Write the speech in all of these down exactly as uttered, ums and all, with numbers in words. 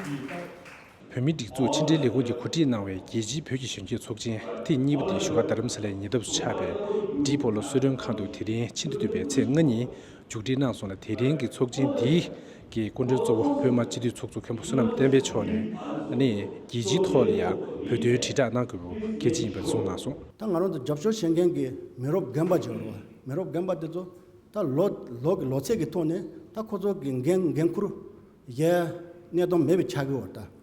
བོད་མིའི་སྒྲིག་འཛུགས་ཕྱི་འབྲེལ་ལས་ཁུངས་ཀྱིས་གོ་སྒྲིག་གནང་བའི་རྒྱལ་སྤྱིའི་བོད་ཀྱི་གཞོན་སྐྱེས་ཚོགས་ཆེན་ཐེངས་གཉིས་པ་དེ་བཞུགས་སྒར་རྡ་རམ་ས་ལའི་ཉེ་འདབས་སུ་ཆགས་པའི་ཌི་སྦོ་ལོ་གསོལ་མགྲོན་ཁང་དུ་དེ་རིང་ཕྱི་ཟླ་བདུན་པའི་ཚེས་ལྔ་ཉིན་མཇུག་སྒྲིལ་གནང་སོང་ལ། དེ་རིང་གི་ཚོགས་ཆེན་འདིའི་གི་སྐུ་མགྲོན་གཙོ་བོ་བོད་མི་སྤྱི་འཐུས་ཚོགས་གཙོ་མཁན་པོ་བསོད་ནམས་བསྟན་འཕེལ་མཆོག་ནས་ཨ་ནི་རྒྱལ་སྤྱིའི་ཐོག་ལ་ཡང་བོད་དོན་དྲིལ་བསྒྲགས་གནང་དགོས་པ་གལ་ཆེན་ཡིན་པར་གསུངས་གནང་སོང་། ད་ང་རང་ཚོ་རྒྱབ་སྐྱོར་བྱེད་མཁན་གྱི་མི་རབས་རྒན་པ་ཅིག་ཡོད་རེད་བ། མི་རབས་རྒན་པ་དེ་ཚོ་ད་ལོ་ལོ་གི་ལོ་ཚད་ཀྱི་ཐོག་ནས་ད་ཁོ་ཚོ་གི་འགན་འགན་འཁུར་ཡས་གནས་སྟངས་མེད་པའི་ཆགས་ཀྱི་ཡོད་རེད་ད།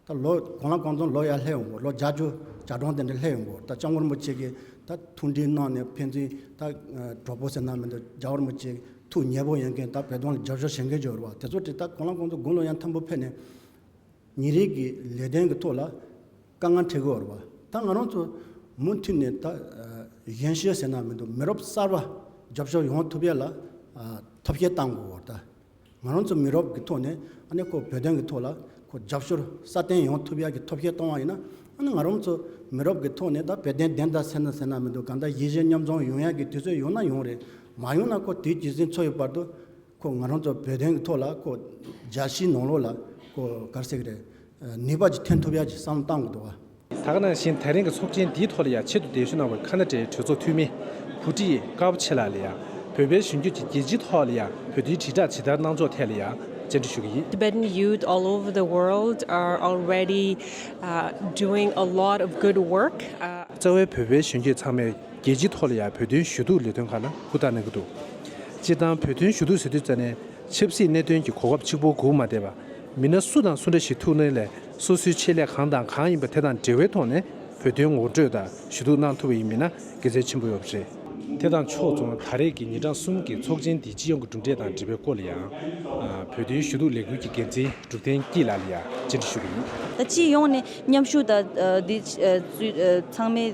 ད་ལོ་གང་ལ་གང་འཚམ་ལོ་ཡར་སླེབས་ཡོང་གི་ལོ་བརྒྱད་ཅུ་གྱ་གྲངས་དེ་འདྲ་སླེབས་ཡོང་གི་ད་སྐྱབས་མགོན་རིན་པོ་ཆེ་གིས་ད་ཐུགས་འདྲི་གནང་ནས་ཕན་ཚུན་ད་གྲོགས་པོ་ཟེར་ན་མི་འདུག་རྒྱལ་བ་རིན་པོ་ཆེ་ཐུགས་མཉེས་པོ་ཡོད་མཁན་ད་བོད་དོན་ལ་རྒྱབ་སྐྱོར་བྱེད་མཁན་ཅིག་ཡོད་རེད་བ། དེ་ཚོ་དེ་ད་གང་ལ་གང་འཚམ་དགུང་ལོ་ཡང་མཐོན་པོ་ཕེབས་ནས་ཉིན་རེ་གི་ལས་དོན་གྱི་ཐོག་ལ་དཀའ་ངལ་འཕྲད་ཀྱི་ཡོད་རེད་བ། ད་ང་རང་ཚོ་མུ་མཐུད་ནས་ད་གཞོན་སྐྱེས་ཟེར་ན་མི་འདུག་མི་རབས་གསར་པ་རྒྱབ་སྐྱོར་ཡོང་ཐུབ་ཡ་ལ་ཐབས་ཤེས་གཏང་དགོས་ཡོད་རེད་ད། ང་རང་ཚོ་མི་རབས་ཀྱི་ཐོག་ནས་ཨ་ནི་ཁོ་བོད་དོན་གྱི་ཐོག་ལ་ཁོ་རྒྱབ་སྐྱོར་སྲ་བརྟན་ཡོང་ཐུབ་ཡག་གི་ཐབས་ཤེས་གཏོང་བ་ཡིན་ན། ཨ་ནི་ང་རང་ཚོ་མི་རབས་ཀྱི་ཐོག་ནས་ད་བོད་དོན་བདེན་མཐའ་གསལ་ན་གསལ་ན་མི་འདུག་གང་ལྟར་ཡིད་ཆེས་མཉམ་འཛོམས་ཡོང་ཡག་གི་དུས་ཚོད་ཡོང་ན་ཡོང་རེད། མ་ཡོང་ན་ཁོ་དུས་རྒྱུན་འཛིན་འཚོ་ཡི་བར་དུ་ཁོ་ང་རང་ཚོ་བོད་དོན་གྱི་ཐོག་ལ་ཁོ་རྒྱལ་སྤྱིའི་ནང་ལོགས་ལ་ཁོ་ག་རེ་ཟེར་གི་རེད། ནུས་པ་ཅིག་ཐོན་ཐུབ་ཡག་ཅིག་བསམ་བློ་གཏང་དགོས་འདུག་བ། ད་ག་ནང་བཞིན་དེ་རིང་གི་ཚོགས་ཆེན་འདིའི་ཐོག་ལ་ཡང་ཆེད་དུ་གདན་ཞུ་གནང་བའི་ཁ་ན་ཌའི་གྲོས་ཚོགས་འཐུས་མི་བྷུ་ཊི་ཀ་བ་ཆེ་ལགས་ལ་ཡང་བོད་པའི་གཞོན་སྐྱེས་ཀྱིས་རྒྱལ་སྤྱིའི་ཐོག་ལ་ཡང་བོད་དོན་དྲིལ་བསྒྲགས་ཇི་ལྟར་གནང་ཕྱོགས་ཐད་ལ་ཡང་བཅར་འདྲི་ཞུ་གི་ཡིན། Tibetan youth all over the world are already uh, doing a lot of good work. Uh, རྩ་བའི་བོད་པའི་གཞོན་སྐྱེས་ཚང་མས་རྒྱལ་སྤྱིའི་ཐོག་ལ་ཡང་བོད་དོན་ཞུ་གཏུག་ལས་དོན་ཁག་ལ་ཧུར་ཐག་གནང་གི་འདུག་སྤྱིར་བཏང་བོད་དོན་ཞུ་གཏུག་ཟེར་དུས་ཙམ་ནས་ཆབ་སྲིད་གནད་དོན་གྱི་གོ་སྐབས་གཅིག་པོ་སྒུག་མ་བསྡད་པ། མི་སྣ་སུ་དང་སུ་འདྲ་ཞིག་ཐུག་ནའི་ལས་སོ་སོའི་ཆེད་ལས་གང་དང་གང་ཡིན་པ་དེ་དང་འབྲེལ་བའི་ཐོག་ནས་བོད་དོན་ངོ་སྤྲོད་དང་ཞུ་གཏུག་གནང་ཐུབ་པ་ཡིན་མིན་ན་དགེ་མཚན་ཆེན་པོ་ཡོད་པ་རེད། དེ་དང་ཕྱོགས་མཚུངས་ད་རེས་ཀྱི་ཉིན་གྲངས་གསུམ་གྱི་ཚོགས་ཆེན་འདིའི་སྤྱི་ཡོངས་ཀྱི་གྲུབ་འབྲས་དང་འབྲེལ་བའི་སྐོར་ལ་ཡང་བོད་དོན་ཞུ་གཏུག་ལས་འགུལ་གྱི་འགན་འཛིན་འབྲུག་བསྟན་སྐྱིད་ལགས་ལ་ཡང་བཅར་འདྲི་ཞུ་གི་ཡིན། ད་སྤྱི་ཡོངས་ནས་མཉམ་ཞུགས་དང་འདི་ཚང་མས་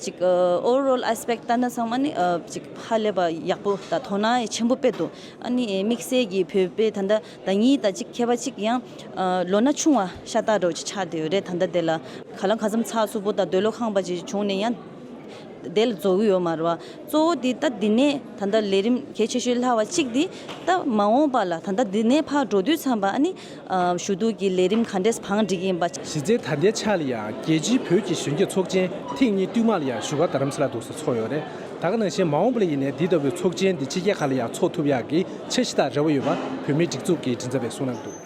ཅིག་overall aspect ལྟ་ན་ཚང་མ་ནི་ཅིག་ཧ་ལས་པ་ཡག་པོ་དང་དོ་སྣང་ཆེན་པོ་སྤེལ་འདུག་ཨ་ནི་དམིགས་བསལ་གྱི་བོད་པའི་ད་ལྟ་ཟླ་ཉིན་དང་གཅིག་ཁྱད་པར་གཅིག་ཡང་ལོ་ན་ཆུང་བ་ཤ་སྟག་འདྲ་བོ་ཅིག་ཆགས་བསྡད་ཡོད་རེད། ད་ལྟ་དེ་ལ་ག་ལ་གང་འཚམ་ཚགས་ཚུད་པོ་དང་འདོད་བློ་ཁེངས་པ་ཅིག་བྱུང་ནས་ཡང་དེ་ལ་རྫོགས་ཀྱི་ཡོད་མ་རེད་བ། གཙོ་བོ་དེ་ད་འདི་ནས་ད་ལྟ་ལས་རིམ་གལ་ཆེ་ཤོས་ལྷག་པ་གཅིག་དེ་ད་མ་འོངས་པ་ལ་ད་ལྟ་འདི་ནས་ཕར་འགྲོ་དུས་ཙམ་པ་ཨ་ནི་ཞུ་གཏུག་གི་ལས་རིམ་ག་འདྲས་བང་སྒྲིག་གི་ཡིན་པ། གཞི་རྩའི་ད་ལྟའི་ཆ་ལ་ཡང་རྒྱལ་སྤྱིའི་བོད་ཀྱི་གཞོན་སྐྱེས་ཚོགས་ཆེན་ཐེངས་གཉིས་བསྟུད་མར་ལ་ཡང་བཞུགས་སྒར་རྡ་རམ་ས་ལ་འདུག་སེ་ཚོགས་ཡོད་རེད། ད་ག་ནང་བཞིན་མ་འོངས་པ་ལ་ཡིན་ནའི་འདི་ལྟ་བུའི་ཚོགས་ཆེན་འདི་ཕྱི་རྒྱལ་ཁག་ལ་ཡང་ཚོགས་ཐུབ་ཡག་གི་འཆར་གཞི་དང་རེ་བ་ཡོད་པ་བོད་མིའི་སྒྲིག་འཛུགས་ཀྱི་མགྲིན་ཚབ་པས་གསུངས་གནང་གི་འདུག